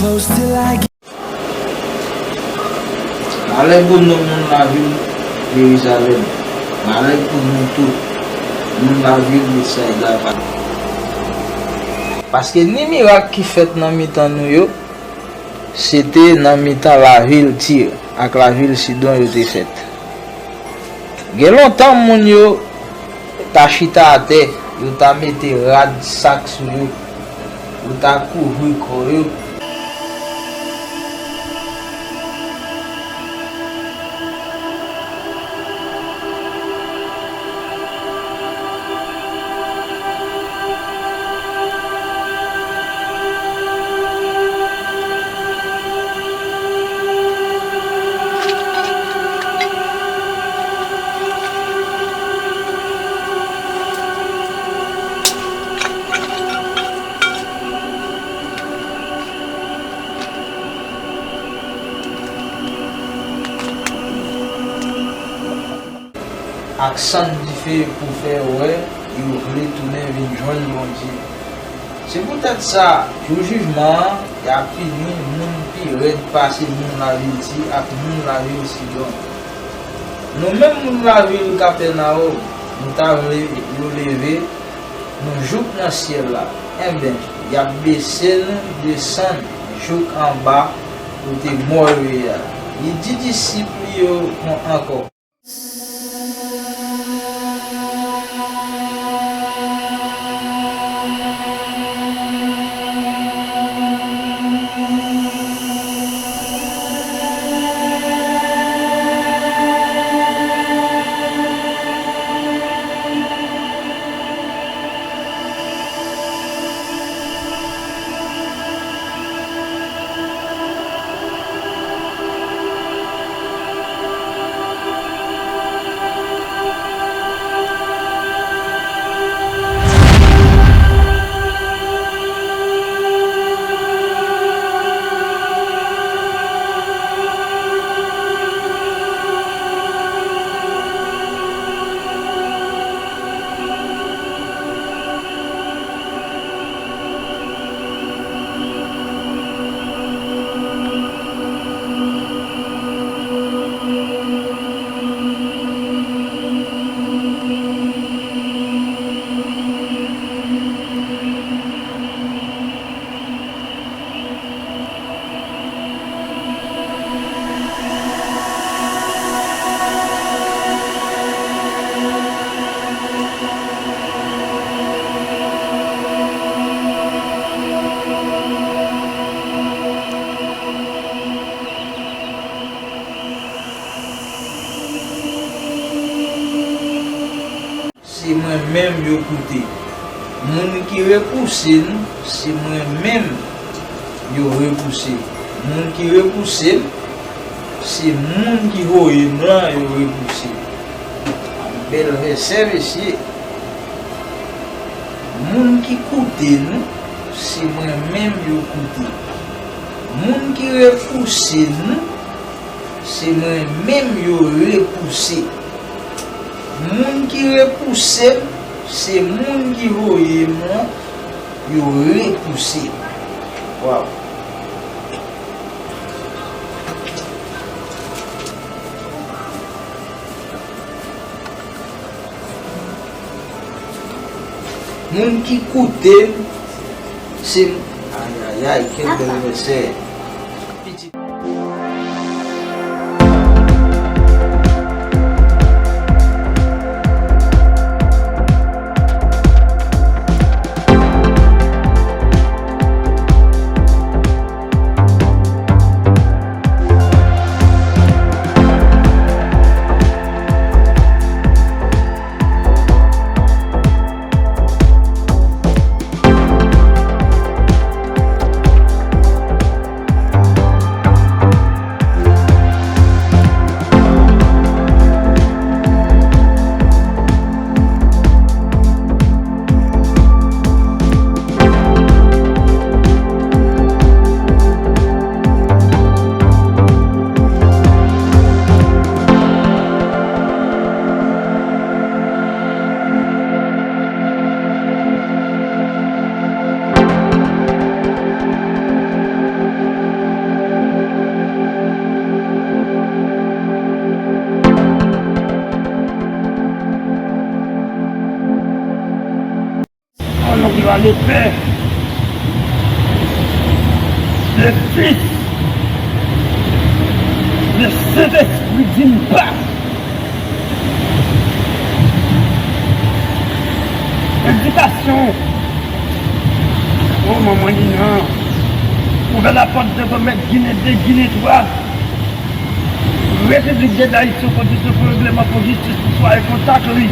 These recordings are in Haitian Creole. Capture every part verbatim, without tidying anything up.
Malè pou nou, moun lavil Jerizalèm. Malè pou nou tout, moun lavil Betsayda. Paske ni mirak ki fèt nan mitan nou yo, se te nan mitan lavil Tir ak lavil Sidon yo te fèt. Gen lontan moun yo ta chita atè, yo ta mete rad sak sou yo, yo ta kouvri kò yo. Ak sann dife pou fè yo wè yo vle tounen vin jwenn Bondye. Se poutèt sa, jou jijman an, y a pini moun pi rèd pase moun lavil Tir ak moun lavil Sidon. Nou menm moun lavil Kapènawòm, nou ta vle yo leve nou jouk nan syèl la. Enben, y ap bese nou desann jouk anba kote mò yo ye a. Li di disip li yo ankò. Se mwen menm yo koute. Moun ki repouse m, se mwen menm yo repouse. Moun ki repouse m, se moun ki voye m lan yo repouse. Bèl vèsè, mesye. Moun ki koute nou, se mwen menm yo koute. Moun ki repouse nou, se mwen menm yo repouse. Moun ki repouse m, se moun ki voye m lan, yo repouse. Waw. Moun ki koute m, se, ayayay, kèl bèl vèsè. Pitit. Le Pè, le Fis, le Sentespri di m pa. Predikasyon. O manman Nina. Ouvè lapòt devan mèt Ginen de, Ginen twa. Repiblik de Dayiti, yon kondisyon pou règleman, pou jistis, pou swaye kontak li.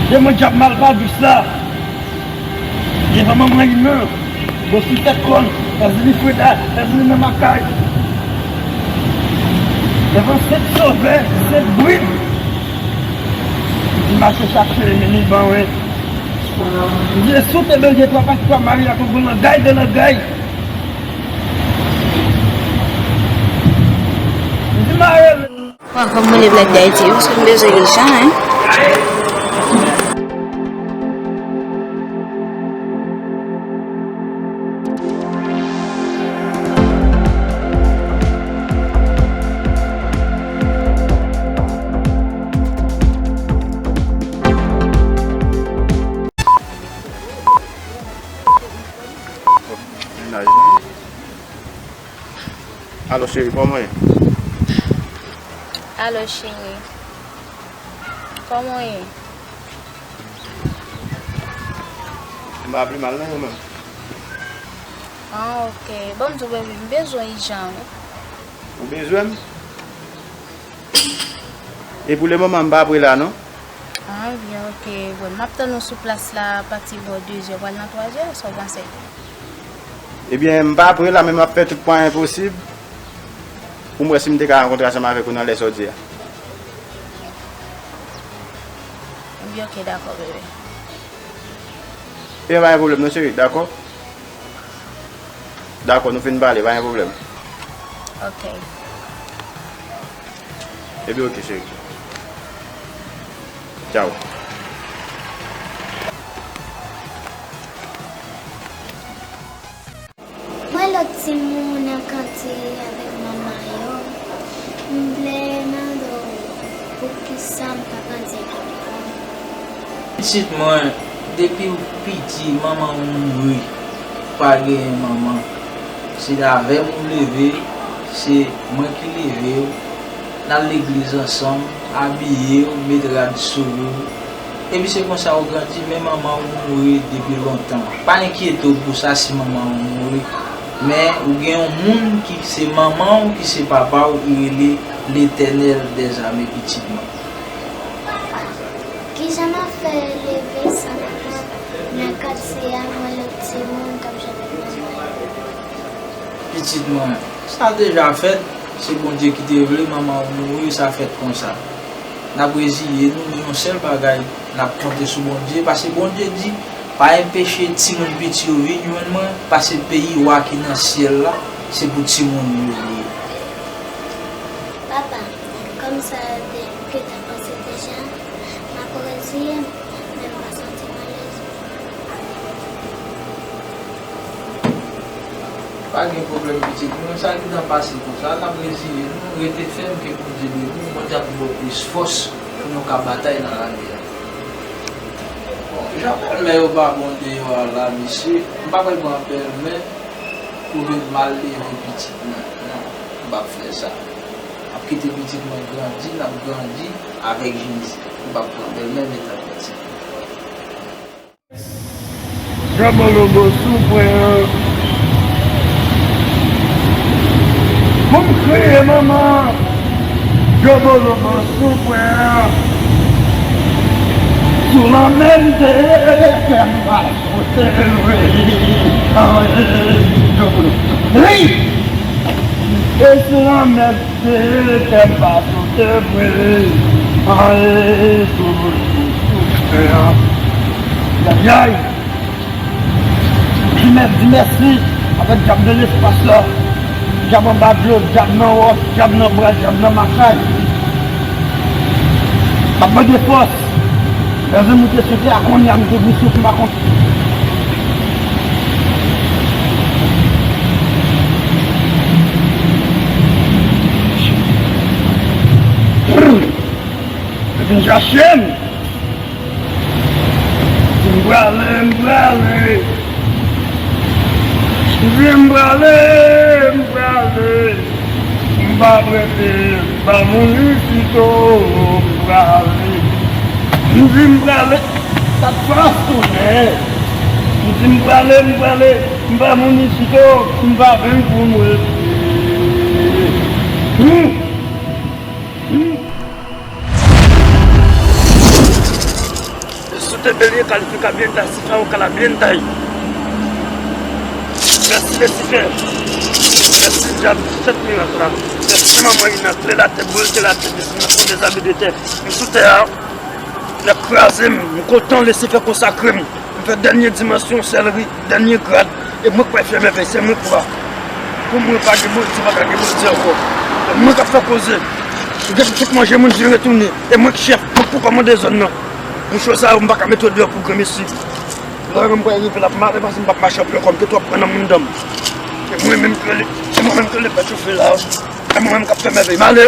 Demon dyab malpadous la. Devan manman Iman, bò sou tèt kò l, Èzili Freda, Èzili nan makay. Devan Sent Sovè, Sent Brid. Li mache chache li, li ban wen. Li di, si w te bezwen twa pa twa mari ak yon gwo langay de langay. Li di, mare l. Pran kòm mwen leve Dayiti, paske m bezwen li jan, hein. Alo, cheri, kòman w ye? Alo, cheri. Kòman w ye? M pa pi mal, non, ou menm? Ah, ok. Bon, m di w, baby, m bezwen w ijan, wi. Ou bezwen m? E pou le moman, m pa pre la, non. Ah, byen, ok. Bon, m ap tann ou sou plas la, apati bò de zè, pral nan twa zè, sa w panse? Ebyen, m pa pre la, men m ap fè tout mwayen posib pou m wè si m te ka rankontre ansanm avèk ou nan lè sòti a. Byen, ok, dakò, bebe. Ebyen, pa gen pwoblèm, non, cheri, dakò? Dakò, nou fin pale, pa gen pwoblèm. Ok. Ebyen, ok, cheri. Tchaw. Mwen lòt timoun nan kantye avèk manman yo. M vle mande w poukisa m pa grandi avèk manman m. Pitit mwen, depi w piti, manman w mouri, w pa genyen manman. Se avè m ou leve, se mwen ki leve w. N al legliz ansanm, abiye w, met rad sou ou. Epi se konsa ou grandi, men manman w mouri depi lontan. Pa enkyete w pou sa si manman w mouri. Men ou gen yon moun ki se manman w, ki se papa w, ki rele Letènèl dèzame, pitit mwen. Papa, kijan m ap fè leve san manman nan katye a, mwen lòt timoun k ap jwe avèk manman yo? Pitit mwen, sa deja fèt. Se Bondye ki te vle manman w mouri, sa fèt konsa. N ap reziye nou, men yon sèl bagay, n ap konte sou Bondye, paske Bondye di, pa enpeche timoun piti yo vin jwenn mwen, paske peyi wa ki nan syèl la, se pou timoun yo li ye. Papa, kòm sa de-, gentan pase deja, m ap reziye m, men m pa santi m alèz. Pa gen pwoblèm, pitit mwen, sa gentan pase konsa, n ap reziye nou, rete fèm, ke Bondye beni nou, Bondye ap ba w plis fòs pou nou ka batay nan lavi a. Bon, jan bèlmè yo pa bon deyò a la, mesye, m pa pral pran bèlmè pou vin mal leve pitit mwen. Non, m p ap fè sa. M ap kite pitit mwen grandi, n ap grandi avèk Jezi. M p ap pran bèlmè met an piti. Jòbolobo sou pwen an. Pou m kriye manman. Jòbolobo sou pwen an. Sou lanmè m te ye, kè m pa sote vre. Anyen, Jòbolobo. Ri! E sou lanmè m te ye, kè m pa sote vre. Anyen, Jòbolobo sou pwen an. Ayayay! Di mè-, di mèsi avèk dyab nan lespas la, dyab anba dlo, dyab nan wòch, dyab nan bwa, dyab nan makay. M ap mande fòs. Lè zanmi te sou tè a, kounye a m te pou souf m pa konn. Vin chache m. M prale, m prale. M prale, m prale. M pa prete, m pa moun isit o, m prale. M di m prale. Sa t fas tounen. M di m prale, m prale. M pa moun isit o, m pa vin pou mwen. Hmm. Hmm. Sou te belye kalifika bien tay, si fè ou kala bien tay. Mèsi Lesifè. Mèsi dyab tèt mirak la. Mèsi manman Inak, lè latè, boul ke latè, desi nan fon dezabitè. M sou tè a, nèg kraze m, m kontan Lesifè konsakre m. M fè dènye dimansyon sèlri, dènye grad, e mwen k pral fè mèvèy, se mwen k wa. Pou mwen pa gen Bondye, pa ka gen Bondye ankò. E mwen k ap fè koze. M gen tout manje moun vin retounen, e mwen k chèf, mwen k pou kòmande zòn nan. Mouche sa yo, m pa ka mete yo deyò pou granmesi. Lè mwen m pral rive la, m ale paske m p ap mache anpil ankò, m gen twòp pran nan moun dan m. E mwen menm ke li, se mwen menm ke li fè chofe la. E mwen menm k ap fè mèvèy. M ale.